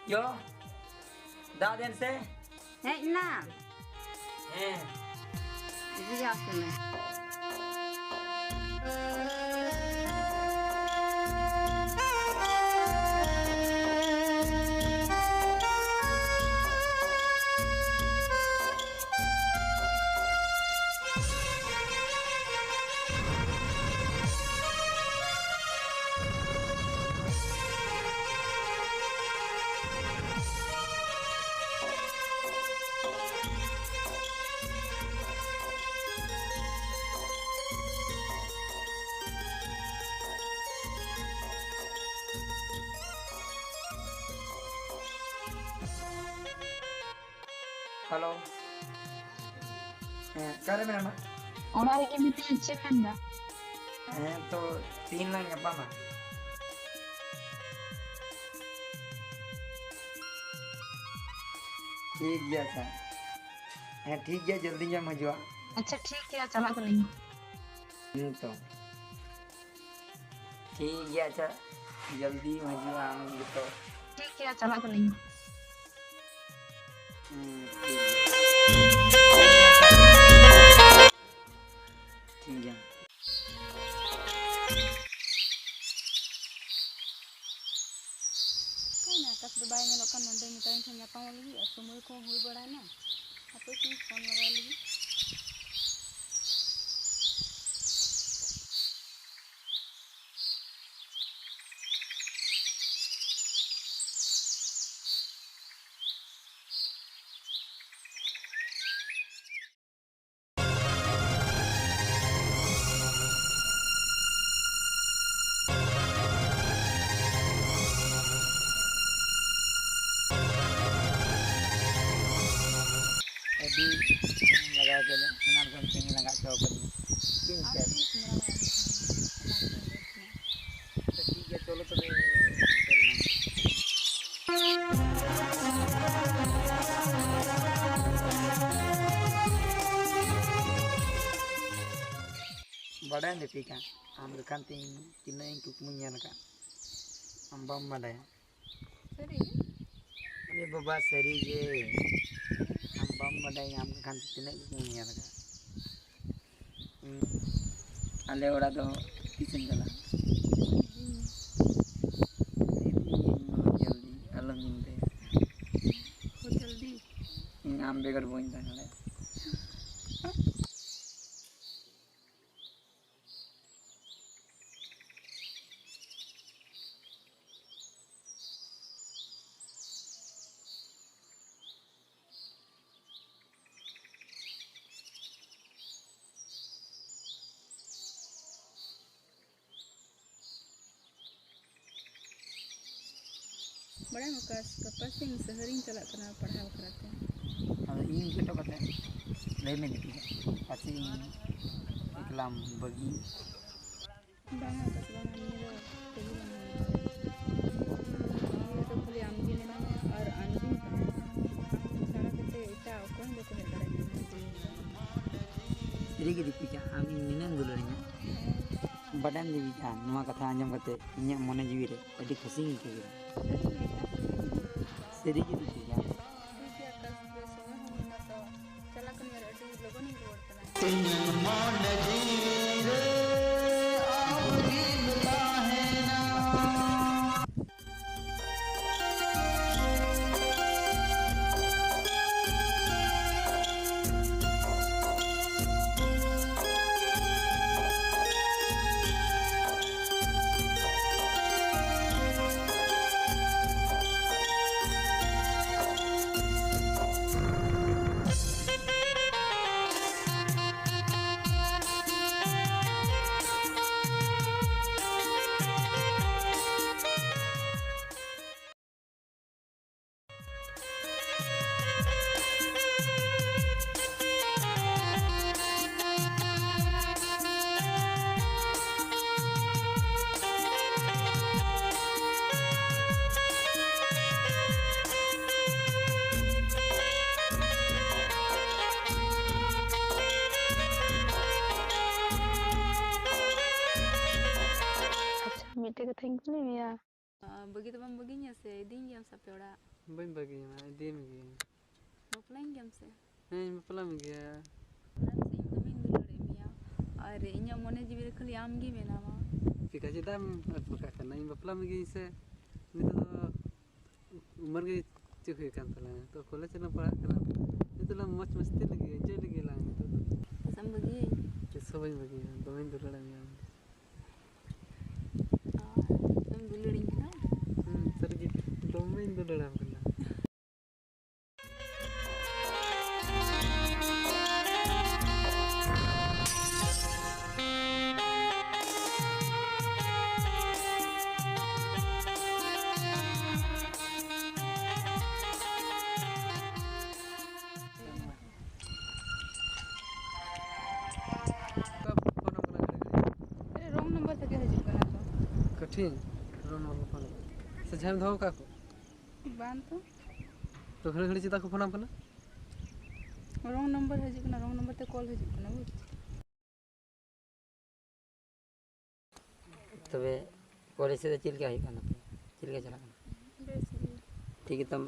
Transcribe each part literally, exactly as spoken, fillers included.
ᱭᱚ, ᱫᱟᱜ ᱫᱮᱱ ᱥᱮ᱾ ᱦᱮᱡ ᱮᱱᱟ᱾ ᱦᱮᱸ᱾ ᱤᱫᱤᱭᱟ ᱥᱮ ᱢᱮ᱾ ᱦᱮᱞᱳ᱾ ᱦᱮᱸ, ᱚᱠᱟᱨᱮ ᱢᱮᱱᱟᱢᱟ? ᱚᱲᱟᱜ ᱨᱮᱜᱮ ᱢᱤᱱᱟᱹᱧᱟ, ᱪᱮᱫ ᱮᱢ ᱢᱮᱱᱫᱟ? ᱦᱮᱸ, ᱛᱚ ᱛᱤᱦᱤᱧ ᱞᱟᱝ ᱧᱟᱯᱟᱢᱟ᱾ ᱴᱷᱤᱠ ᱜᱮᱭᱟ, ᱟᱪᱪᱷᱟ᱾ ᱦᱮᱸ, ᱴᱷᱤᱠ ᱜᱮᱭᱟ, ᱡᱚᱞᱫᱤ ᱧᱚᱜ ᱮᱢ ᱦᱤᱡᱩᱜᱼᱟ᱾ ᱟᱪᱪᱷᱟ, ᱴᱷᱤᱠ ᱜᱮᱭᱟ, ᱪᱟᱞᱟᱜ ᱠᱟᱹᱱᱟᱹᱧ᱾ ᱦᱮᱸ ᱛᱚ᱾ ᱴᱷᱤᱠ ᱜᱮᱭᱟ, ᱟᱪᱪᱷᱟ, ᱡᱚᱞᱫᱤᱢ ᱦᱤᱡᱩᱜᱼᱟ ᱟᱢ ᱜᱮᱛᱚ᱾ ᱴᱷᱤᱠ ᱜᱮᱭᱟ, ᱪᱟᱞᱟᱜ ᱠᱟᱹᱱᱟᱹᱧ᱾ ᱦᱩᱸ, ᱴᱷᱤᱠ ᱜᱮᱭᱟ᱾ ᱴᱷᱤᱠ ᱜᱮᱭᱟ᱾ ᱚᱠᱟᱭᱮᱱᱟ ᱟᱠᱟᱥ ᱫᱚ ᱵᱟᱭ ᱧᱮᱞᱚᱜ ᱠᱟᱱ, ᱱᱚᱰᱮ ᱢᱮᱛᱟᱭ ᱠᱷᱟᱱ ᱧᱟᱯᱟᱢᱚᱜ ᱞᱟᱹᱜᱤᱫ, ᱟᱨ ᱥᱚᱢᱚᱭ ᱠᱚᱦᱚᱸ ᱦᱩᱭ ᱵᱟᱲᱟᱭᱮᱱᱟ᱾ ᱦᱟᱯᱮ ᱪᱚᱧ ᱯᱷᱳᱱ ᱞᱟᱜᱟᱣ ᱞᱮᱜᱮ᱾ ᱟᱹᱰᱤ ᱞᱟᱜᱟᱣ ᱠᱮᱫᱟ, ᱮᱱᱟᱱ ᱠᱷᱚᱱ ᱛᱮᱦᱮᱧ ᱞᱟᱸᱜᱟ ᱦᱚᱪᱚ ᱠᱟᱫᱤᱧᱟ᱾ ᱪᱮᱫ ᱮᱢ ᱪᱤᱠᱟᱹᱭᱟ? ᱟᱪᱪᱷᱟ, ᱴᱷᱤᱠ ᱜᱮᱭᱟ, ᱪᱚᱞᱚ ᱛᱚᱵᱮ᱾ ᱵᱟᱰᱟᱭᱟᱢ ᱫᱤᱯᱤᱠᱟ, ᱟᱢ ᱞᱮᱠᱟᱱ ᱛᱮ ᱤᱧ ᱛᱤᱱᱟᱹᱜ ᱤᱧ ᱠᱩᱠᱢᱩᱧ ᱧᱮᱞ ᱟᱠᱟᱫ, ᱟᱢ ᱵᱟᱢ ᱵᱟᱰᱟᱭᱟ᱾ ᱥᱟᱹᱨᱤ? ᱮ ᱵᱟᱵᱟ, ᱥᱟᱹᱨᱤ ᱜᱮ᱾ ᱟᱢ ᱵᱟᱢ ᱵᱟᱰᱟᱭ ᱧᱟᱢ ᱠᱷᱟᱱ ᱛᱤᱱᱟᱹᱜ ᱜᱮᱠᱚ ᱧᱮᱞ ᱟᱠᱟᱫ᱾ ᱦᱩᱸ᱾ ᱟᱞᱮ ᱚᱲᱟᱜ ᱫᱚ ᱛᱤᱥᱮᱢ ᱪᱟᱞᱟᱜᱼᱟ? ᱦᱩᱸ᱾ ᱤᱫᱤᱭᱟᱹᱧ ᱢᱮ ᱡᱚᱞᱫᱤ, ᱟᱞᱚᱢ ᱧᱤᱫᱟᱹᱭᱟ᱾ ᱦᱳ, ᱡᱚᱞᱫᱤ᱾ ᱤᱧ ᱟᱢ ᱵᱮᱜᱚᱨ ᱵᱟᱹᱧ ᱛᱟᱦᱮᱸ ᱫᱟᱲᱮᱭᱟᱜᱼᱟ᱾ ᱵᱟᱲᱟᱭᱟᱢ ᱟᱠᱟᱥ, ᱜᱟᱯᱟ ᱥᱮᱫ ᱤᱧ ᱥᱟᱦᱟᱨᱤᱧ ᱪᱟᱞᱟᱜ ᱠᱟᱱᱟ ᱯᱟᱲᱦᱟᱣ ᱵᱟᱠᱷᱨᱟ ᱛᱮ᱾ ᱟᱫᱚ ᱤᱧ ᱪᱮᱫ ᱦᱚᱴᱚ ᱠᱟᱛᱮ ᱞᱟᱹᱭ ᱢᱮ ᱫᱤᱫᱤ, ᱯᱟᱪᱮ ᱤᱧ ᱮᱠᱞᱟᱢ ᱵᱟᱹᱜᱤ᱾ ᱵᱟᱝᱟ ᱟᱠᱟᱥ, ᱵᱟᱝᱟ, ᱱᱤᱭᱟᱹ ᱫᱚ ᱠᱟᱹᱢᱤ ᱵᱟᱝ ᱦᱩᱭᱩᱜᱼᱟ᱾ ᱱᱤᱭᱟᱹ ᱫᱚ ᱠᱷᱟᱹᱞᱤ ᱟᱢᱜᱮ ᱢᱮᱱᱟᱢᱟ ᱟᱨ ᱟᱢᱜᱮᱢ ᱛᱟᱦᱮᱱᱟ᱾ ᱟᱢ ᱪᱷᱟᱲᱟ ᱠᱟᱛᱮ ᱮᱴᱟᱜ ᱚᱠᱚᱭ ᱦᱚᱸ ᱵᱟᱠᱚ ᱦᱮᱡ ᱫᱟᱲᱮᱭᱟᱜᱼᱟ᱾ ᱥᱟᱹᱨᱤ ᱜᱮ ᱫᱤᱯᱤᱠᱟ, ᱟᱢ ᱤᱧ ᱱᱤᱱᱟᱹᱜ ᱮᱢ ᱫᱩᱞᱟᱹᱲᱤᱧᱟ᱾ ᱵᱟᱰᱟᱭᱟᱢ ᱫᱤᱯᱤᱠᱟ, ᱱᱚᱣᱟ ᱠᱟᱛᱷᱟ ᱟᱸᱡᱚᱢ ᱠᱟᱛᱮ ᱤᱧᱟᱹᱜ ᱢᱚᱱᱮ ᱡᱤᱣᱤ ᱨᱮ ᱟᱹᱰᱤ ᱠᱷᱩᱥᱤᱧ ᱟᱹᱭᱠᱟᱹᱣ ᱠᱮᱫᱟ᱾ ᱥᱟᱹᱨᱤ ᱜᱮ ᱫᱤᱯᱤᱠᱟ᱾ ᱴᱷᱤᱠ ᱜᱮᱭᱟ ᱟᱠᱟᱥ, ᱛᱚᱵᱮ ᱥᱚᱢᱚᱭ ᱦᱚᱸ ᱦᱩᱭᱱᱟ ᱛᱚ, ᱪᱟᱞᱟᱜ ᱠᱟᱹᱱᱟᱹᱧ ᱟᱨ ᱟᱹᱰᱤ ᱞᱚᱜᱚᱱᱤᱧ ᱨᱩᱣᱟᱹᱲ ᱠᱟᱱᱟ᱾ ᱤᱧᱟᱹᱜ ᱢᱚᱱᱮ ᱡᱤᱣᱤ ᱨᱮ ᱟᱢ ᱜᱮᱢ ᱛᱟᱦᱮᱱᱟ᱾ ᱟᱪᱪᱷᱟ, ᱢᱤᱫᱴᱮᱡ ᱠᱟᱛᱷᱟᱧ ᱠᱩᱞᱤ ᱢᱮᱭᱟ᱾ ᱵᱟᱹᱜᱤ ᱫᱚ ᱵᱟᱢ ᱵᱟᱹᱜᱤᱧᱟ ᱥᱮ ᱤᱫᱤᱧ ᱜᱮᱭᱟᱢ ᱥᱮ ᱟᱯᱮ ᱚᱲᱟᱜ? ᱵᱟᱹᱧ ᱵᱟᱹᱜᱤᱭᱟᱢᱟ, ᱤᱫᱤᱭᱟᱢ ᱜᱤᱭᱟᱹᱧ᱾ ᱵᱟᱯᱞᱟᱧ ᱜᱮᱭᱟᱢ ᱥᱮ? ᱦᱮᱸ, ᱤᱧ ᱵᱟᱯᱞᱟ ᱢᱮᱜᱮᱭᱟ᱾ ᱪᱮᱫᱟᱜ ᱥᱮ ᱤᱧ ᱫᱚᱢᱮᱧ ᱫᱩᱞᱟᱹᱲ ᱮᱫ ᱢᱮᱭᱟ᱾ ᱟᱨ ᱤᱧᱟᱹᱜ ᱢᱚᱱᱮ ᱡᱤᱣᱤ ᱨᱮ ᱠᱷᱟᱹᱞᱤ ᱟᱢ ᱜᱮ ᱢᱮᱱᱟᱢᱟ᱾ ᱪᱮᱠᱟ, ᱪᱮᱫᱟᱜ ᱮᱢ ᱟᱹᱛᱯᱟᱹᱛᱟᱜ ᱠᱟᱱᱟ? ᱤᱧ ᱵᱟᱯᱞᱟ ᱢᱮᱜᱮᱭᱟᱹᱧ ᱥᱮ? ᱱᱤᱛᱚᱜ ᱫᱚ ᱩᱢᱮᱨ ᱜᱮ ᱪᱮᱫ ᱦᱩᱭ ᱟᱠᱟᱱ ᱛᱟᱞᱟᱝᱟ? ᱱᱤᱛᱚᱜ ᱠᱚᱞᱮᱡᱽ ᱨᱮᱞᱟᱝ ᱯᱟᱲᱦᱟᱜ ᱠᱟᱱᱟ᱾ ᱱᱤᱛᱚᱜ ᱞᱟᱝ ᱢᱚᱡᱽ ᱢᱟᱥᱛᱤ ᱞᱟᱹᱜᱤᱫ, ᱮᱱᱡᱚᱭ ᱞᱟᱹᱜᱤᱫ ᱞᱟᱝ ᱱᱤᱛᱚᱜ ᱫᱚ᱾ ᱛᱤᱥᱮᱢ ᱵᱟᱹᱜᱤᱭᱟᱹᱧ? ᱛᱤᱥ ᱦᱚᱸ ᱵᱟᱹᱧ ᱵᱟᱹᱜᱤᱭᱟ, ᱫᱚᱢᱮᱧ ᱫᱩᱞᱟᱹᱲ ᱟᱢ ᱜᱮᱭᱟ ᱟᱢ ᱫᱚ᱾ ᱟᱢ ᱫᱩᱞᱟᱹᱲᱤᱧ ᱠᱟᱱᱟ? ᱦᱩᱸ, ᱥᱟᱹᱨᱤᱜᱮ ᱫᱚᱢᱮᱧ ᱫᱩᱞᱟᱹᱲᱟᱢ ᱠᱟᱱᱟ᱾ ᱚᱠᱟ ᱯᱷᱳᱱ ᱟᱢ ᱠᱟᱱᱟ ᱜᱷᱟᱹᱲᱤ ᱜᱷᱟᱹᱲᱤ? ᱟᱨᱮ, wrong number ᱛᱷᱮᱠᱮ ᱦᱤᱡᱩᱜ ᱠᱟᱱᱟ ᱛᱚ᱾ ᱠᱟᱴᱷᱤᱱ, wrong number ᱯᱷᱳᱱ᱾ ᱥᱮ ᱡᱟᱦᱟᱸᱭᱮᱢ ᱫᱚᱦᱚ ᱟᱠᱟᱫ ᱠᱚ? ᱵᱟᱝ ᱛᱚ᱾ ᱛᱚ ᱜᱷᱟᱹᱲᱤ ᱜᱷᱟᱹᱲᱤ ᱪᱮᱫᱟᱜ ᱠᱚ ᱯᱷᱳᱱ ᱟᱢ ᱠᱟᱱᱟ? Wrong number ᱦᱤᱡᱩᱜ ᱠᱟᱱᱟ, wrong number ᱛᱮ call ᱦᱤᱡᱩᱜ ᱠᱟᱱᱟ, ᱵᱩᱡᱽ? ᱛᱚᱵᱮ ᱠᱚᱞᱮᱡᱽ ᱥᱮᱫ ᱫᱚ ᱪᱮᱫ ᱞᱮᱠᱟ ᱦᱩᱭᱩᱜ ᱠᱟᱱ ᱛᱟᱯᱮᱭᱟ? ᱪᱮᱫ ᱞᱮᱠᱟ ᱪᱟᱞᱟᱜ ᱠᱟᱱᱟ? ᱵᱮᱥ ᱜᱮ᱾ ᱴᱷᱤᱠ ᱜᱮᱛᱚᱢ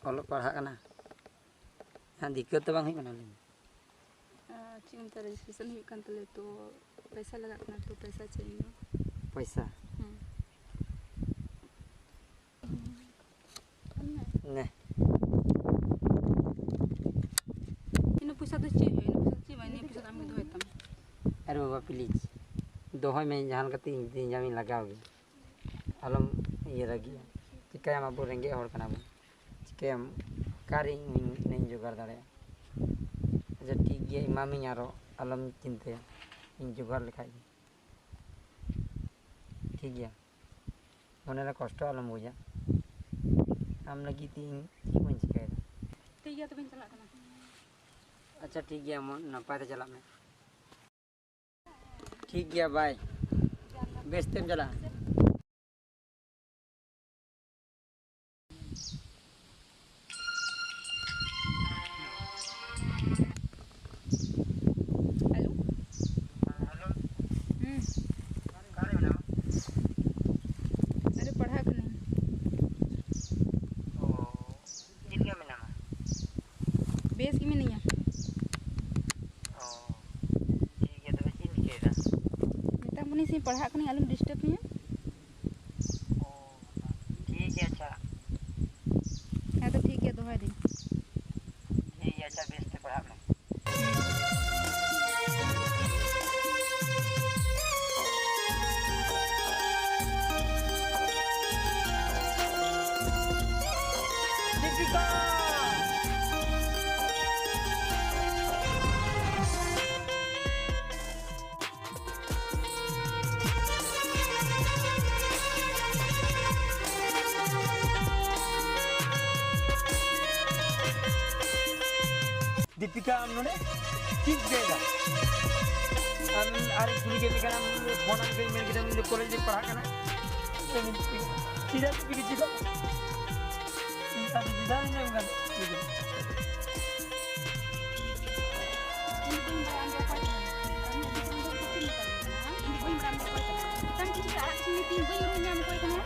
ᱚᱞᱚᱜ ᱯᱟᱲᱦᱟᱜ ᱠᱟᱱᱟ? ᱦᱮᱸ, ᱫᱤᱠᱠᱟᱹᱛ ᱫᱚ ᱵᱟᱝ ᱦᱩᱭᱩᱜ ᱠᱟᱱᱟ, ᱞᱟᱹᱭ ᱢᱮ᱾ ᱟᱨ ᱪᱮᱫ ᱠᱚ ᱢᱮᱛᱟᱜᱼᱟ, registration ᱦᱩᱭᱩᱜ ᱠᱟᱱ ᱛᱟᱞᱮᱭᱟ, ᱛᱚ ᱯᱚᱭᱥᱟ ᱞᱟᱜᱟᱜ ᱠᱟᱱᱟ, ᱛᱚ ᱯᱚᱭᱥᱟ ᱪᱮᱫ ᱤᱧ ᱮᱢᱟ? ᱯᱚᱭᱥᱟ? ᱦᱮᱸ᱾ ᱱᱮ᱾ ᱤᱱᱟᱹ ᱯᱚᱭᱥᱟ ᱫᱚ ᱪᱮᱫ ᱦᱩᱭᱩᱜᱼᱟ? ᱤᱱᱟᱹ ᱯᱚᱭᱥᱟ ᱫᱚ ᱪᱮᱫ ᱵᱟᱝ, ᱤᱱᱟᱹ ᱯᱚᱭᱥᱟ ᱫᱚ ᱟᱢ ᱜᱮ ᱫᱚᱦᱚᱭ ᱛᱟᱢ᱾ ᱟᱨᱮ ᱵᱟᱵᱟ, please, ᱫᱚᱦᱚᱭ ᱢᱮ, ᱡᱟᱦᱟᱸ ᱞᱮᱠᱟᱛᱮ ᱤᱧ ᱛᱮᱦᱮᱧ ᱟᱢᱤᱧ ᱞᱟᱜᱟᱣ ᱜᱮᱭᱟ᱾ ᱟᱞᱚᱢ ᱤᱭᱟᱹ ᱞᱟᱹᱜᱤᱫᱼᱟ᱾ ᱪᱤᱠᱟᱹᱭᱟᱢ, ᱟᱵᱚ ᱨᱮᱸᱜᱮᱡ ᱦᱚᱲ ᱠᱟᱱᱟ ᱵᱚᱱ, ᱪᱤᱠᱟᱹᱭᱟᱢ, ᱚᱠᱟᱨᱮ ᱤᱧ ᱤᱧ ᱡᱚᱜᱟᱲ ᱫᱟᱲᱮᱭᱟᱜᱼᱟ? ᱟᱪᱪᱷᱟ, ᱴᱷᱤᱠ ᱜᱮᱭᱟ, ᱮᱢᱟᱢᱤᱧ ᱟᱨᱚ, ᱟᱞᱚᱢ ᱪᱤᱱᱛᱟᱹᱭᱟ, ᱤᱧ ᱡᱚᱜᱟᱲ ᱞᱮᱠᱷᱟᱡ ᱜᱮ᱾ ᱴᱷᱤᱠ ᱜᱮᱭᱟ, ᱢᱚᱱᱮᱨᱮ ᱠᱚᱥᱴᱚ ᱟᱞᱚᱢ ᱵᱩᱡᱟ, ᱟᱢ ᱞᱟᱹᱜᱤᱫ ᱛᱮ ᱤᱧ ᱪᱮᱫ ᱵᱟᱹᱧ ᱪᱤᱠᱟᱹᱭᱮᱫᱟ᱾ ᱴᱷᱤᱠ ᱜᱮᱭᱟ, ᱛᱚᱵᱮᱧ ᱪᱟᱞᱟᱜ ᱠᱟᱱᱟ᱾ ᱟᱪᱪᱷᱟ, ᱴᱷᱤᱠ ᱜᱮᱭᱟ, ᱢᱚᱱ ᱱᱟᱯᱟᱭ ᱛᱮ ᱪᱟᱞᱟᱜ ᱢᱮ᱾ ᱴᱷᱤᱠ ᱜᱮᱭᱟ, bye᱾ ᱵᱮᱥ ᱛᱮᱢ ᱪᱟᱞᱟᱜᱼᱟ᱾ ᱦᱮᱞᱳ᱾ ᱦᱮᱸ, ᱦᱮᱞᱳ᱾ ᱦᱩᱸ᱾ ᱚᱠᱟᱨᱮ ᱢᱮᱱᱟᱢᱟ? ᱟᱨᱮ, ᱛᱷᱮ ᱯᱟᱲᱦᱟᱜ ᱠᱟᱹᱱᱟᱹᱧ, ᱟᱞᱚᱢ ᱰᱤᱥᱴᱟᱵᱽ ᱢᱮᱭᱟ᱾ ᱚ, ᱴᱷᱤᱠ ᱜᱮᱭᱟ, ᱟᱪᱪᱷᱟ᱾ ᱦᱮᱸ ᱛᱚ, ᱴᱷᱤᱠ ᱜᱮᱭᱟ, ᱫᱚᱦᱚᱭ ᱫᱟᱹᱧ᱾ ᱴᱷᱤᱠ ᱜᱮᱭᱟ, ᱟᱪᱪᱷᱟ, ᱵᱮᱥ ᱛᱮ ᱯᱟᱲᱦᱟᱜ ᱢᱮ᱾ ᱫᱤᱯᱤᱠᱟ! ᱫᱤᱯᱤᱠᱟ, ᱟᱢ ᱱᱚᱰᱮ ᱪᱮᱫ ᱪᱤᱠᱟᱹᱭᱮᱫᱟ? ᱟᱢ ᱟᱨ ᱠᱩᱞᱤ ᱠᱮᱫ ᱢᱮ ᱠᱟᱱᱟ, ᱯᱷᱳᱱ ᱟᱢ ᱠᱟᱹᱧ ᱢᱮᱱ ᱠᱮᱫᱟ, ᱤᱧ ᱫᱚ ᱠᱚᱞᱮᱡᱽ ᱨᱮ ᱯᱟᱲᱦᱟᱜ ᱠᱟᱱᱟ᱾ ᱪᱮᱫᱟᱜ ᱫᱤᱯᱤᱠᱟ, ᱪᱮᱫᱟᱜ? ᱤᱧ ᱫᱚ ᱪᱮᱫᱟᱜ ᱤᱧ ᱮᱢ ᱠᱟᱱᱟ? ᱤᱧ ᱫᱚ ᱵᱟᱹᱧ ᱵᱟᱲᱟᱭᱟ ᱟᱢ ᱫᱚ ᱚᱠᱚᱭ ᱠᱟᱱᱟᱢ᱾ ᱟᱢ ᱫᱚ ᱫᱤᱥᱚᱢ ᱫᱚ ᱪᱮᱫ ᱞᱮᱠᱟ ᱠᱟᱱᱟ? ᱤᱧ ᱫᱚ ᱵᱟᱹᱧ ᱵᱟᱲᱟᱭᱟ ᱟᱢ ᱫᱚ ᱚᱠᱚᱭ ᱠᱟᱱᱟᱢ᱾ ᱪᱮᱛᱟᱱ ᱠᱷᱚᱱ ᱪᱮᱫ ᱟᱲᱟᱜ ᱠᱟᱛᱮ ᱢᱤᱛᱟᱹᱧ, ᱵᱟᱹᱧ ᱩᱨᱩᱢ ᱢᱮᱭᱟ, ᱟᱢ ᱚᱠᱚᱭ ᱠᱟᱱᱟᱢ?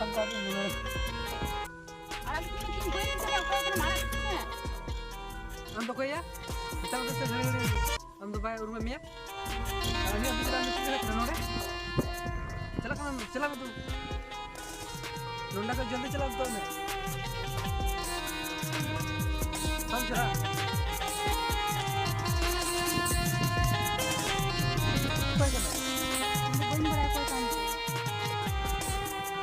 ᱟᱢ ᱫᱚ ᱟᱹᱰᱤ ᱢᱚᱱᱮ ᱟᱲᱟᱜ ᱠᱟᱛᱮ ᱢᱤᱛᱟᱹᱧ, ᱵᱟᱹᱧ ᱩᱨᱩᱢ ᱢᱮᱭᱟ, ᱚᱠᱚᱭ ᱠᱟᱱᱟᱢ? ᱟᱲᱟᱜ ᱠᱟᱛᱮ ᱢᱮ᱾ ᱟᱢ ᱫᱚ ᱚᱠᱚᱭᱭᱟ? ᱢᱮᱛᱟᱢ ᱫᱚ ᱥᱮ ᱜᱷᱟᱹᱲᱤ ᱜᱷᱟᱹᱲᱤ ᱟᱢ ᱫᱚ ᱵᱟᱭ ᱩᱨᱩᱢᱮᱫ ᱢᱮᱭᱟ? ᱟᱨ ᱩᱱᱤᱭᱟᱜ ᱵᱤᱪᱟᱹᱨ ᱟᱢ ᱫᱚ ᱪᱮᱫ ᱞᱮᱠᱟ ᱠᱟᱱᱟ ᱱᱚᱰᱮ? ᱪᱟᱞᱟᱜ ᱠᱟᱱᱟᱢ, ᱪᱟᱞᱟᱜ ᱢᱮ ᱛᱚ᱾ ᱱᱚᱰᱮ ᱠᱷᱚᱱ ᱡᱚᱞᱫᱤ ᱪᱟᱞᱟᱜ ᱢᱮ ᱛᱚ ᱚᱱᱮ᱾ ᱵᱟᱢ ᱪᱟᱞᱟᱜᱼᱟ? ᱚᱠᱚᱭ ᱠᱟᱱᱟᱭ? ᱤᱧ ᱫᱚ ᱵᱟᱹᱧ ᱵᱟᱲᱟᱭᱟ ᱚᱠᱚᱭ ᱠᱟᱱ ᱪᱚᱭ᱾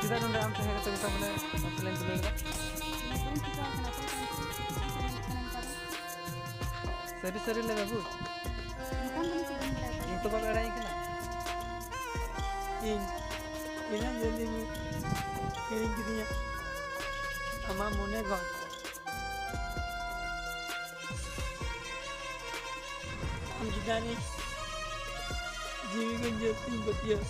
ᱪᱮᱫᱟᱜ ᱱᱚᱰᱮ ᱟᱢ ᱛᱟᱦᱮᱸ ᱠᱟᱛᱮ ᱢᱮᱛᱟ ᱵᱚᱞᱮ ᱟᱢ ᱥᱟᱞᱟᱜ ᱤᱧ ᱛᱩᱞᱟᱹᱣ ᱠᱮᱫᱟ? ᱤᱧ ᱫᱚ ᱵᱟᱹᱧ ᱴᱷᱤᱠᱟᱹ ᱟᱠᱟᱱᱟ ᱚᱠᱚᱭ ᱠᱟᱱ ᱪᱚᱭ, ᱪᱮᱫ ᱠᱚ ᱪᱤᱠᱟᱹ ᱠᱟᱱᱟ ᱱᱚᱝᱠᱟ ᱫᱚ᱾ ᱥᱟᱹᱨᱤ ᱥᱟᱹᱨᱤ ᱞᱟᱹᱭ ᱵᱟᱹᱵᱩ᱾ ᱱᱤᱛᱚᱝ ᱫᱚ ᱪᱮᱫ ᱵᱟᱹᱧ ᱵᱟᱲᱟᱭᱟ᱾ ᱱᱤᱛᱚᱜ ᱵᱟᱢ ᱮᱲᱟᱭᱤᱧ ᱠᱟᱱᱟ? ᱤᱧ ᱤᱧᱟᱹᱜ ᱡᱤᱭᱚᱱ ᱫᱚᱧ ᱦᱤᱲᱤᱧ ᱠᱤᱫᱤᱧᱟ ᱟᱢᱟᱜ ᱢᱚᱱᱮ ᱵᱟᱝ᱾ ᱟᱢ ᱪᱮᱛᱟᱱ ᱨᱮ ᱡᱤᱣᱤ ᱠᱷᱚᱱ ᱡᱟᱹᱥᱛᱤᱧ ᱯᱟᱹᱛᱭᱟᱹᱣ᱾